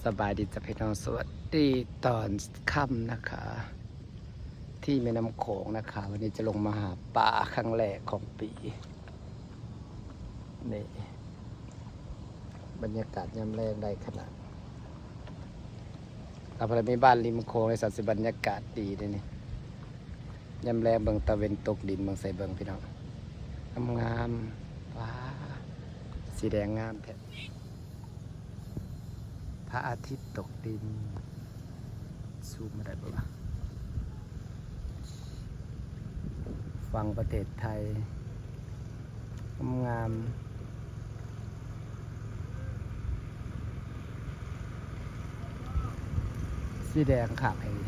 ສະບາຍດີຈ້າພີ່ນ້ອງ ສະຫວັດດີຕອນຄ່ຳນະຄະ ທີ່ແມ່ນ້ຳໂຂງນະຄະ. ວັນນີ້ຈະລົງມາຫາປາຄັ້ງແລກຂອງປີ. ນີ້ ບັນຍາກາດຍາມແລງໄດ້ຂະໜາດ. ຖ້າໃຜມີບ້ານລິມໂຂງນີ້ ສາຊິບັນຍາກາດດີເດ້ນີ້. ຍາມແລງເບິ່ງຕາເວັນຕົກດິນ ເບິ່ງໃສ່ເບິ່ງພີ່ນ້ອງ ງາມໆ. ວ້າ ສີແດງງາມແທ້. ພະອາທິດຕົກດິນ ຊູມມາໄດ້ບໍ່ວະ? ຝັ່ງປະເທດໄທ ງາມໆ ສີແດງຄັກອີ່ຫຼີ.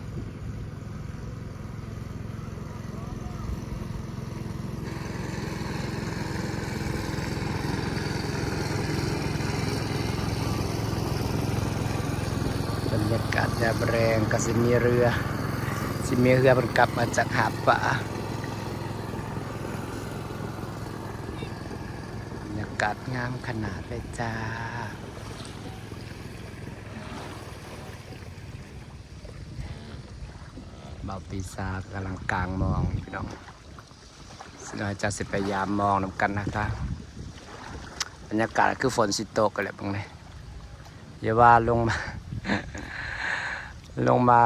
ບັນຍາກາດຍາມແລງກໍຊິມີເຮືອ ຊິມີເຮືອເພິ່ນກັບມາຈາກຫາປາ. ບັນຍາກາດງາມຂະໜາດເລີຍຈ້າ. ບ່າວປີຊາກຳລັງກາງມອງພີ່ນ້ອງ. ຊິນ້ອຍຈະຊິໄປຢາມມອງນຳກັນນະຄະ. ບັນຍາກາດຄືຝົນຊິຕົກຫັ້ນແຫຼະເບິ່ງເລີຍ. ຢ່າວ່າລົງມາ ລົງມາ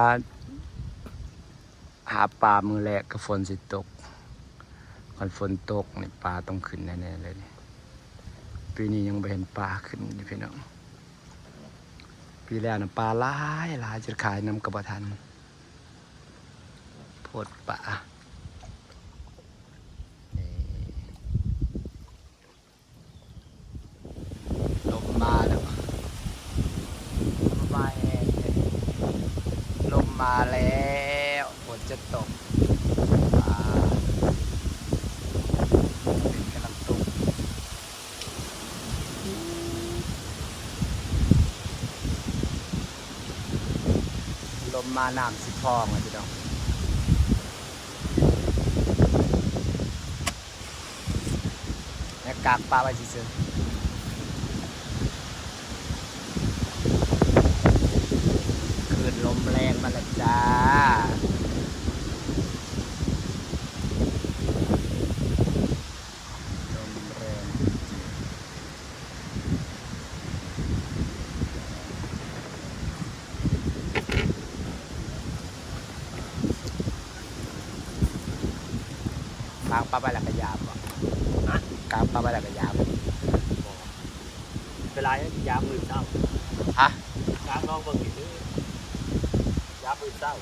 ຫາປາມື້ແລກຄືຝົນຊິຕົກ. ຄັນຝົນຕົກນີ້ປາຕ້ອງຂຶ້ນແນ່ໆເລີຍ. ປີນີ້ຍັງບໍ່ເຫັນປາຂຶ້ນຢູ່ພີ່ນ້ອງ. ປີແລ້ວນະປາຫຼາຍໆ ຈົນຂາຍນຳກໍບໍ່ທັນ ໂພດປາ. ນີ້ ລົມມາແລ້ວ ລົມມາແຮງແທ້ ລົມມາແລ້ວ ຝົນຈະຕົກ. ປາ ເປັນກຳລັງຕົກ. ລົມມານ້ຳຊິພອງແລ້ວພີ່ນ້ອງ. ແລ້ວກາງປະໄວ້ຊື່ໆ. ຄື້ນລົມແຮງມາແລ້ວຈ້າ. ລົມແຮງ. ກາງປັບໄວ້ແລ້ວກະຢາມບໍ່? ຮະ? ກາງປັບໄວ້ແລ້ວກະຢາມບໍ່? ບໍ່ ເວລາຢາມມື້ເຊົ້າ. ຮະ? ກາງລອງເບິ່ງອີກເດີ ຢາມມື້ເຊົ້າ.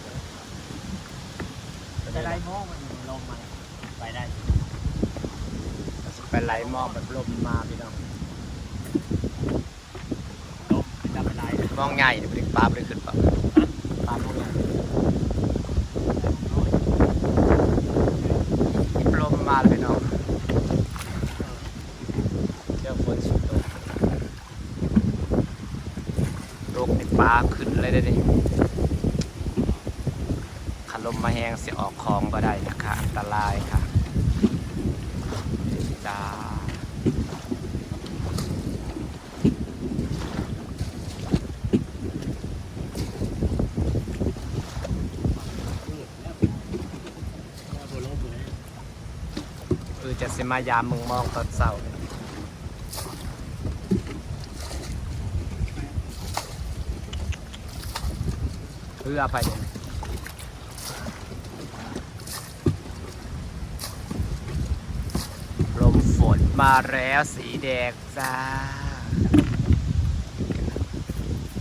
ໄປໄລ່ໝອກມັນລົງມາ ໄປໄດ້ ໄປໄລ່ໝອກມັນລົງມາພີ່ນ້ອງ. ລົມໄປຈັບໄປໄລ່ ມອງໃຫຍ່ນີ້ບໍ່ໄດ້ ປາບໍ່ໄດ້ຂຶ້ນບໍ່? ຮະ? ປາມອງໃຫຍ່ ລົມມາແລ້ວພີ່ນ້ອງ. ເຈົ້າຝົນຊິຕົກ ຕົກນີ້ປາຂຶ້ນເລີຍເດ້ນີ້. ຄັນລົມມາແຮງຊິອອກຂອງບໍ່ໄດ້ນະຄະ ອັນຕະລາຍຄະ ນີ້ຈ້າ. ຄືຈະຊິມາຢາມເບິ່ງໝອກຕອນເຊົ້າ. ເຮືອໃຜນີ້? ລົມຝົນມາແລ້ວ ສີແດງຈ້າ.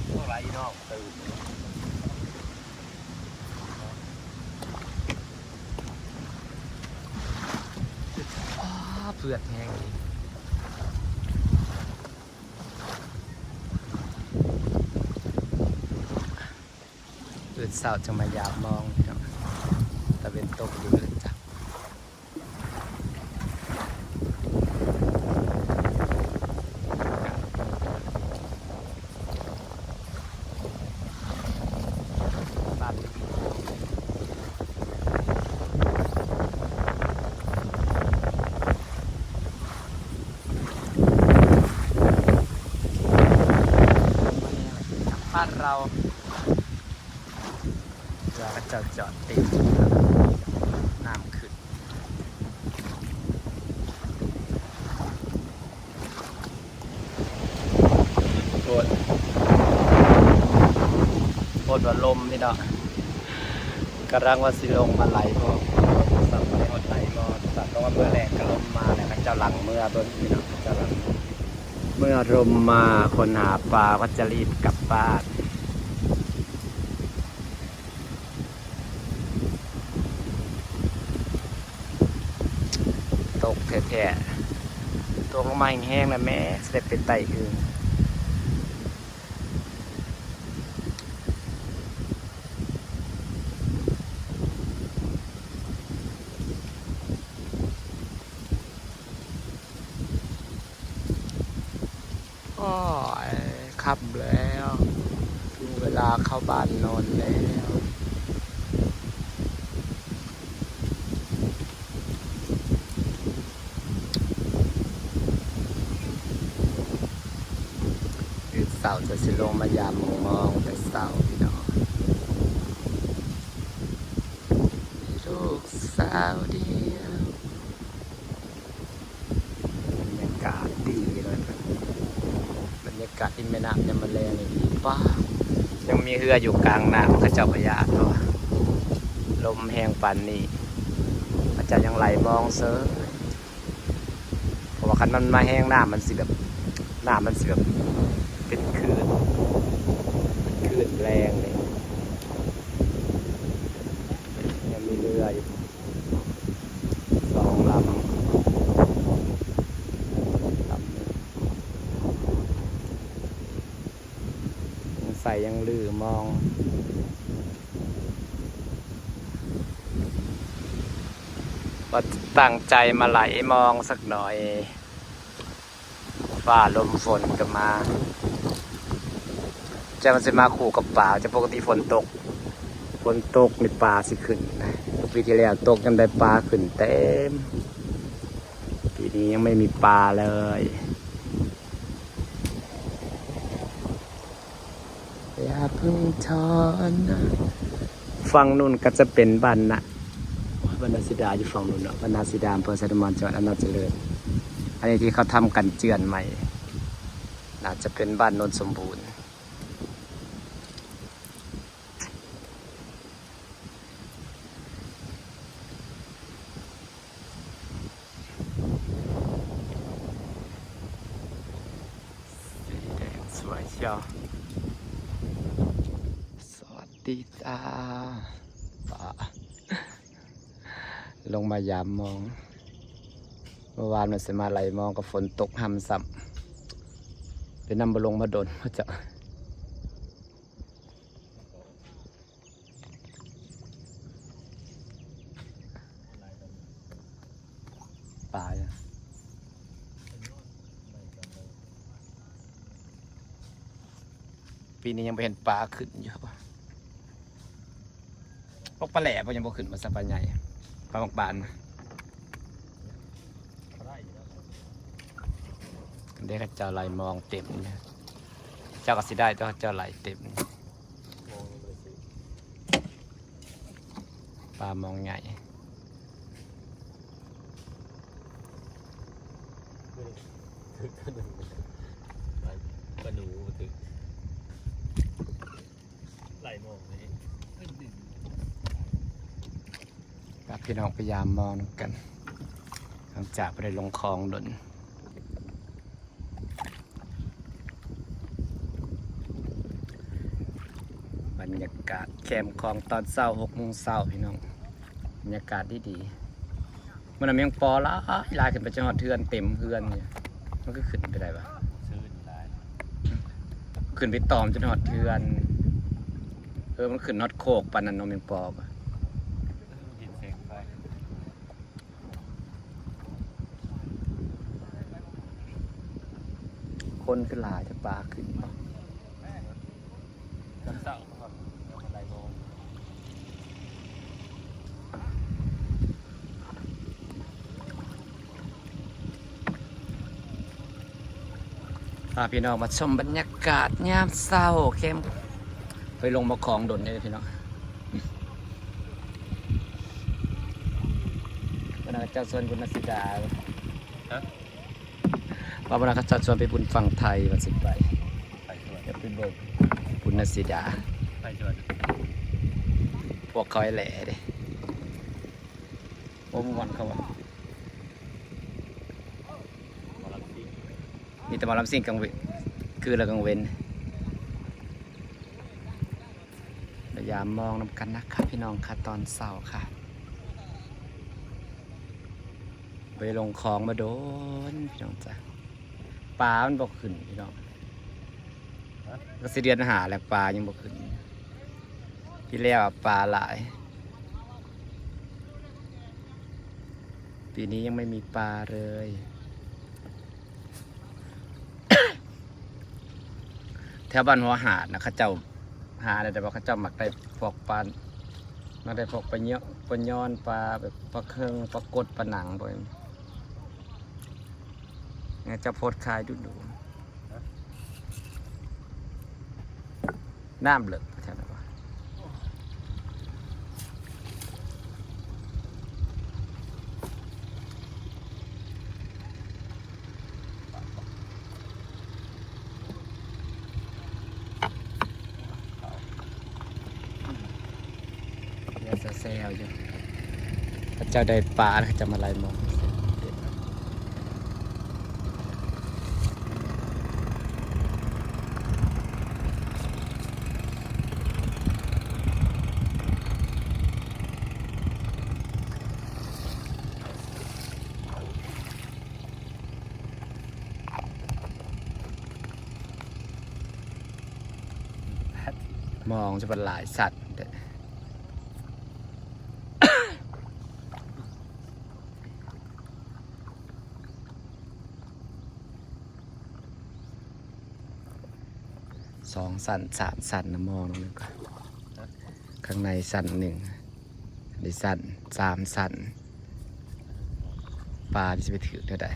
ພວກຫຼາຍພີ່ນ້ອງຕື່ນ ອ້າ ເຜືອດແຮງອີກ. ຕື່ນເຊົ້າຈຶ່ງມາຢາມມອງພີ່ນ້ອງ ຕາເວັນຕົກຢູ່ເລີຍຈ້າ. ບ້ານລິມໂຂງ ມາແລ້ວ ນ້ຳປາໄຫຼ ເຂົາ ເຮືອເຂົາເຈົ້າຈອດເຕັມ ນ້ຳຂຶ້ນ ໂພດ ໂພດວ່າລົມພີ່ນ້ອງ ກຳລັງວ່າຊິລົງມາໄຫຼບໍ່ ບໍ່ຮູ້ວ່າຊິໄດ້ຮອດໄຫຼບໍ່ ສັດລົງມາເມື່ອແລງກໍລົມມາແລ້ວ ເຂົາເຈົ້າຫຼັ່ງເມືອເບິ່ງພີ່ນ້ອງ ເຂົາເຈົ້າຫຼັ່ງເມືອ ລົມມາ ຄົນຫາປາ ເຂົາຈະລີບກັບບ້ານ. ຕົກແທ້ໆ ຕົກລົງມາແຮງໆ ນະແມ້ ຊິໄດ້ໄປໄຕ່ອຶ່ງ. ໂອ້ຍ ຄ່ຳແລ້ວ ເວລາເຂົ້າບ້ານນອນແລ້ວ ຕື່ນເຊົ້າຈະຊິລົງມາຢາມໝູ່ມອງແຕ່ເຊົ້າພີ່ນ້ອງ ມີລູກສາວດຽວ. ບັນຍາກາດດີເລີຍ ບັນຍາກາດລິມແມ່ນ້ຳຍາມມື້ແລງນີ້ດີ ປ້າ ຍັງມີເຮືອຢູ່ກາງນ້ຳ ເຂົາເຈົ້າບໍ່ຢ້ານ ເພາະວ່າລົມແຮງປານນີ້ ເຂົາເຈົ້າຍັງໄຫຼມອງເສີຍ ເພາະວ່າຄັນມັນມາແຮງ ນ້ຳມັນຊິແບບ ນ້ຳມັນຊິແບບເປັນຄື້ນ ເປັນຄື້ນແຮງເດ້ ຍັງມີເຮືອຢູ່ ສອງລຳ ລຳໜຶ່ງ ສົງໄສຍັງລືມອງ ວ່າຕັ້ງໃຈມາໄຫຼມອງສັກໜ້ອຍ. ຟ້າລົມຝົນກໍມາ ຈັກມັນຊິມາຄູ່ກັບປາ ຈັກ ປົກກະຕິຝົນຕົກ ຝົນຕົກນີ້ປາຊິຂຶ້ນ ປີທີ່ແລ້ວຕົກຍາມໃດປາຂຶ້ນເຕັມ ປີນີ້ຍັງໄມ່ມີປາເລີຍ. ຢ່າเพิ่งท้อนะ ຝັ່ງนู้นก็จะเป็นบ้านนะ บ้านนาสีดาอยู่ฝั่งนู้นเนาะ บ้านนาสีดา อำเภอไซน้ำมัน จังหวัดอำนาจเจริญ อันนี้ที่เขาทำกันเจือนใหม่ น่าจะเป็นบ้านโนนสมบูรณ์ สีแดงสวยเชียว สวัสดีจ้า ป้า ลงมายามมอง เมื่อวานมันสิมาไล่มองก็ฝนตกห่ำซ้ำ ไปนำบ่ลงมาดน ว่าจะ ปลาอยู่ ปีนี้ยังบ่เห็นปลาขึ้นอยู่ พวกปลาแหล่พวกยังบ่ขึ้นมาซะ ปลาใหญ่ ปลาหมากบาน เด้ เขาเจ้าไล่มองเต็มอยู่ เจ้าก็สิได้ แต่เขาเจ้าไล่เต็มอยู่ ปลามองใหญ่ ปลาหนูถือ ไล่มองนี่ พาพี่น้องไปยามมองนำกัน หลังจากบ่ได้ลงคลองโดน บรรยากาศแคมป์ของตอนเช้า หกโมงเช้า พี่น้อง บรรยากาศดีๆ มื้อนั้นแมงปอหลายๆ ขึ้นไปจนฮอดเฮือน เต็มเฮือนอยู่ มันคือขึ้นไปได้วะ ขึ้นไปตอมจนฮอดเฮือน เออ มันขึ้นฮอดโคกปานนั้นเนาะ แมงปอ เห็นแสงไฟ คนคือหลายแท้ ปลาขึ้นบ่ ตอนเช้าครับ หลายโมง พาพี่น้องมาชมบรรยากาศยามเช้า แคมป์ ไปลงบ่คองดนเด้อพี่น้อง วันนั้นเขาเจ้าชวนบุญนสิดา ฮะ ว่าวันนั้นเขาเจ้าชวนไปบุญฝั่งไทย ว่าสิไป ไปชวน อยากไปเบิ่งบุญนสิดา ไปชวน พวกเขาไอ้แหล่เด้ บ่ม่วนเขาว่า หมอลำซิ่ง มีแต่หมอลำซิ่งกลางเว็น คืนและกลางเว็น มายามมองนำกันนะคะพี่น้องค่ะ ตอนเช้าค่ะ ไปลงคองมาโดนพี่น้องจ้ะ ปลามันบ่ขึ้นพี่น้อง ฮะ ก็สิเดือนห้าแล้วปลายังบ่ขึ้น ปีแล้วอะปลาหลาย ปีนี้ยังไม่มีปลาเลย แถวบ้านหัวหาดนะ เขาเจ้าหาได้ แต่ว่าเขาเจ้ามักได้พวกปลา มักได้พวกปลาเยาะ ปลาย้อน ปลาแบบปลาเคิง ปลากด ปลาหนังพวกนี้ เขาเจ้าโพสต์ขายดุๆ น้ำเลิกแถวนั้นวะ เดี๋ยวแซวๆ อยู่ เขาเจ้าได้ปลา เขาเจ้ามาไล่มอง มองจะเป็นหลายสัตว์เด้อ สองชั้น สามชั้นนะ มองลงนี่ก่อน ข้างในชั้นหนึ่ง ในชั้น สามชั้น ปลาที่จะไปถืกเท่าใด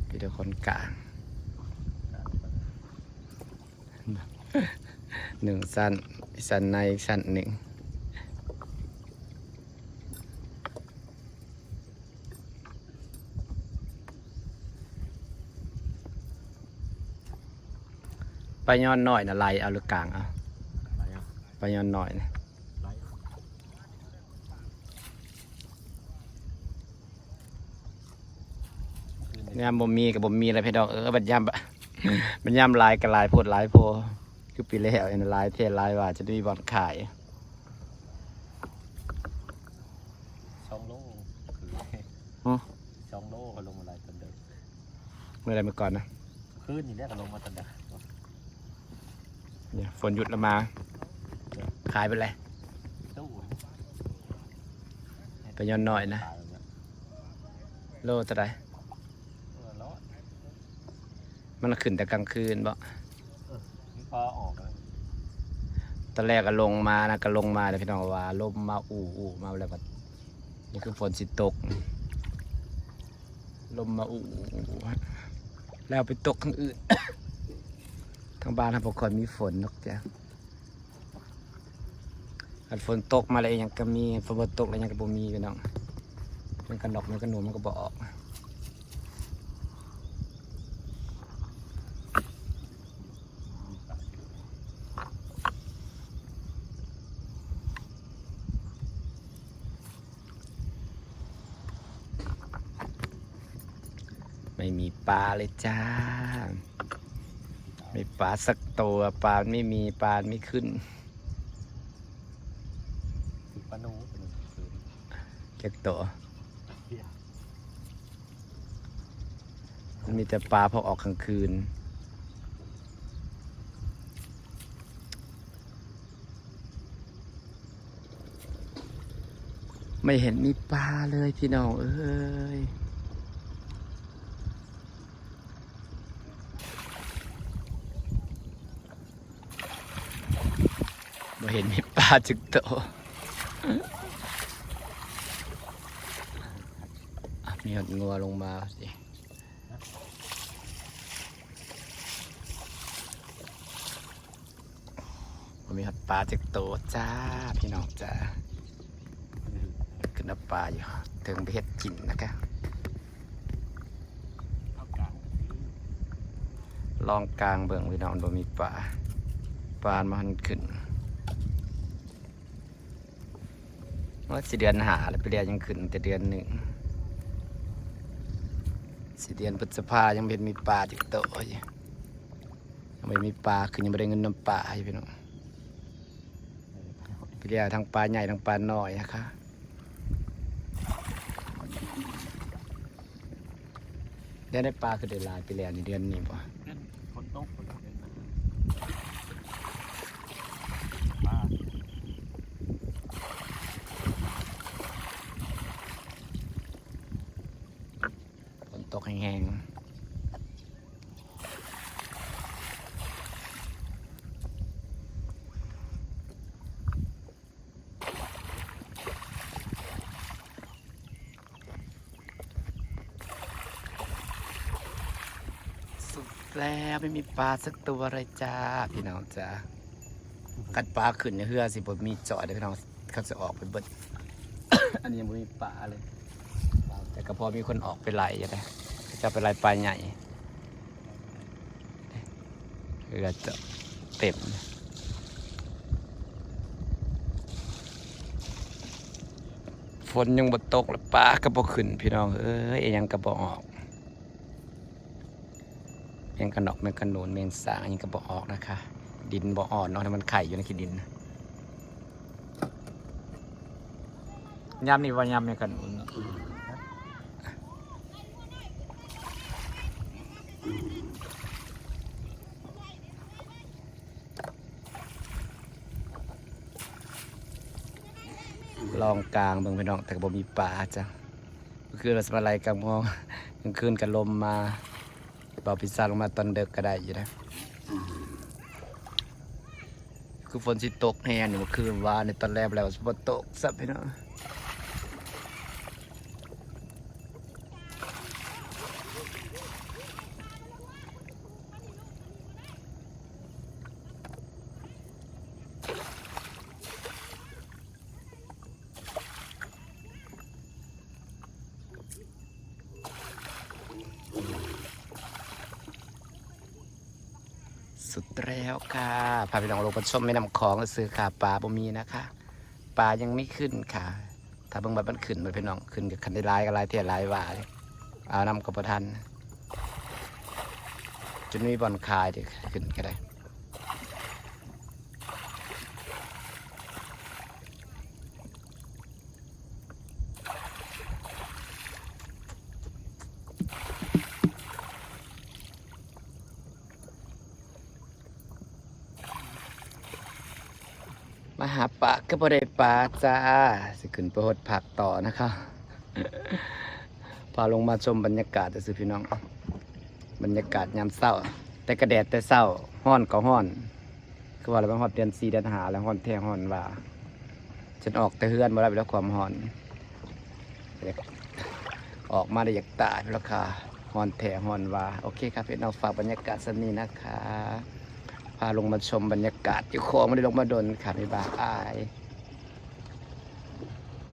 มีแต่คนกลาง หนึ่งชั้น ชั้นในอีกชั้นหนึ่ง ปลาย้อนน้อยนะ ไล่เอาหรือกางเอา ปลาย้อนน้อยนะ ยามบ่มีก็บ่มีแหละพี่น้องเอ้ย บัดยาม บัดยามหลายก็หลายโพดหลายโพ คือปีแล้วนี่หลายแท้หลายว่า จะได้มีบ่อนขาย สองโล ฮะ สองโล เขาลงมาหลายตอนเดิม เมื่อใดเมื่อก่อนนะ คืนนี้แหละก็ลงมาตอนเดิม เนี่ย ฝนหยุดแล้วมา ขายไปเลย ตู้ ปลาย้อนน้อยนะ ขายแบบ โลเท่าไหร่ โลละร้อย มันขึ้นแต่กลางคืนบ่ เออ มีปลาออกแล้ว ตอนแรกก็ลงมานะ ก็ลงมาแล้วพี่น้องว่าลมมาอู้ๆ มาแล้วก็ นี่คือฝนสิตก ลมมาอู้ๆ แล้วไปตกทางอื่น ทางบ้านเราบ่ค่อยมีฝนดอกจ้ะ คันฝนตกมาแล้วอิหยังก็มี ฝนบ่ตกแล้วอิหยังก็บ่มีพี่น้อง มันก็นกมันก็หนูมันก็บ่ออก ไม่มีปลาเลยจ้า ไม่ปลาสักตัว ปลาไม่มี ปลาไม่ขึ้น ปลาหนูตัวหนึ่งคืน จักตัว เดี๋ยว มันมีแต่ปลาพวกออกกลางคืน ไม่เห็นมีปลาเลยพี่น้องเอ้ย บ่เห็นมีปลาจักโต อ่ะ มีฮอดงัวลงมาสิ เ ມີຮອດປາຈັກໂຕຈ້າ ພີ່ນ້ອງຈ້າ. ຂຶ້ນເອົາປາຢູ່ເທິງໄປເຮັດກິນນະກະ. ລອງກາງເບິ່ງ ພີ່ນ້ອງ ມັນບໍ່ມີປາ ປາມັນບໍ່ທັນຂຶ້ນ. ໂອ້ຍ ຊິເດືອນຫ້າແລ້ວ ປີແລ້ວຍັງຂຶ້ນແຕ່ເດືອນໜຶ່ງ ຊິເດືອນພຶດສະພາ ຍັງບໍ່ເຫັນມີປາຈັກໂຕຢູ່. ຍັງບໍ່ມີປາຂຶ້ນ ຍັງບໍ່ໄດ້ເງິນນຳປາຢູ່ ພີ່ນ້ອງ. ປີແລ້ວທັງປາໃຫຍ່ທັງປານ້ອຍນະຄະ. ແລ້ວໄດ້ປາຄືໄດ້ຫຼາຍປີແລ້ວນີ້ ເດືອນນີ້ບໍ່? ເດືອນຝົນຕົກ ຝົນຕົກເດືອນໜ້າ ປາ ຝົນຕົກແຮງໆ. ສຸດແລ້ວ ໄມ່ມີປາສັກຕົວເລີຍຈ້າ ພີ່ນ້ອງຈ້າ. ຄັນປາຂຶ້ນເຮືອຊິບໍ່ມີຈອດເດີ ພີ່ນ້ອງ. ເຂົາຈະອອກໄປເບິດ. ອັນນີ້ຍັງບໍ່ມີປາເລີຍ ແຕ່ກໍພໍມີຄົນອອກໄປໄລ່ຢູ່ເດ້ ເຂົາເຈົ້າໄປໄລ່ປາໃຫຍ່. ເຮືອຈະເຕັມ ຝົນຍັງບໍ່ຕົກ ແລ້ວປາກໍບໍ່ຂຶ້ນ ພີ່ນ້ອງເອີຍ ອີ່ຫຍັງກໍບໍ່ອອກ. ແມງກະໜອກ ແມງກະໜູນ ແມງສາງ ອີ່ຫຍັງກໍບໍ່ອອກນະຄະ. ດິນບໍ່ອ່ອນເນາະ ມັນໄຂ່ຢູ່ໃນຂີ້ດິນ. ຍາມນີ້ວ່າຍາມແມງກະໜູນເນາະ. ລອງກາງເບິ່ງ ພີ່ນ້ອງ ແຕ່ກໍບໍ່ມີປາຈ້ະ. ເມື່ອຄືນວ່າຊິມາໄລ່ກາງມອງ ກາງຄືນກໍລົມມາ. ເບົາພິຊາລົງມາຕອນເດິກກໍໄດ້ຢູ່ນະ. ຄືຝົນຊິຕົກແຮງນີ້ ເມື່ອຄືນວ່າໃນຕອນແລງແລ້ວ ຝົນຕົກຊ້ຳ ພີ່ນ້ອງ. ສຸດແລ້ວຄ່ະ ພາພີ່ນ້ອງລົງໄປຊົມແມ່ນ້ຳຂອງຊື່ໆຄ່ະ. ປາບໍ່ມີນະຄະ ປາຍັງມີຂຶ້ນຄ່ະ. ຖ້າເບິ່ງວ່າມັນຂຶ້ນບໍ່ ພີ່ນ້ອງ ຂຶ້ນກໍຄັນໄດ້ຫຼາຍກໍຫຼາຍແທ້ຫຼາຍວ່າ ເອົານຳກໍບໍ່ທັນ ຈົນມີບ່ອນຂາຍເດ້ ຂຶ້ນກໍໄດ້. ມາຫາປາກໍບໍ່ໄດ້ປາຈ້າ ຊິຂຶ້ນໄປໂຮດພັກຕໍ່ນະຄະ. ພາລົງມາຊົມບັນຍາກາດຊື່ໆ ພີ່ນ້ອງ ບັນຍາກາດຍາມເຊົ້າ ແຕ່ກະແດດແຕ່ເຊົ້າ ຮ້ອນກໍຮ້ອນ. ຄືວ່າແລ້ວ ມາຮອດເດືອນສີ່ເດືອນຫ້າແລ້ວ ຮ້ອນແທ້ຮ້ອນວ່າ ຈົນອອກແຕ່ເຮືອນບໍ່ໄດ້ແລ້ວ ຄວາມຮ້ອນ ຢາກອອກມາໄດ້ຢາກຕາຍແລ້ວຄ່ະ ຮ້ອນແທ້ຮ້ອນວ່າ. ໂອເຄຄ່ະ ພີ່ນ້ອງ ຝາກບັນຍາກາດສ່ຳນີ້ນະຄະ ພາລົງມາຊົມບັນຍາກາດຢູ່ຂອງ ບໍ່ໄດ້ລົງມາດົນຄ່ະ ບາຍບາຍ.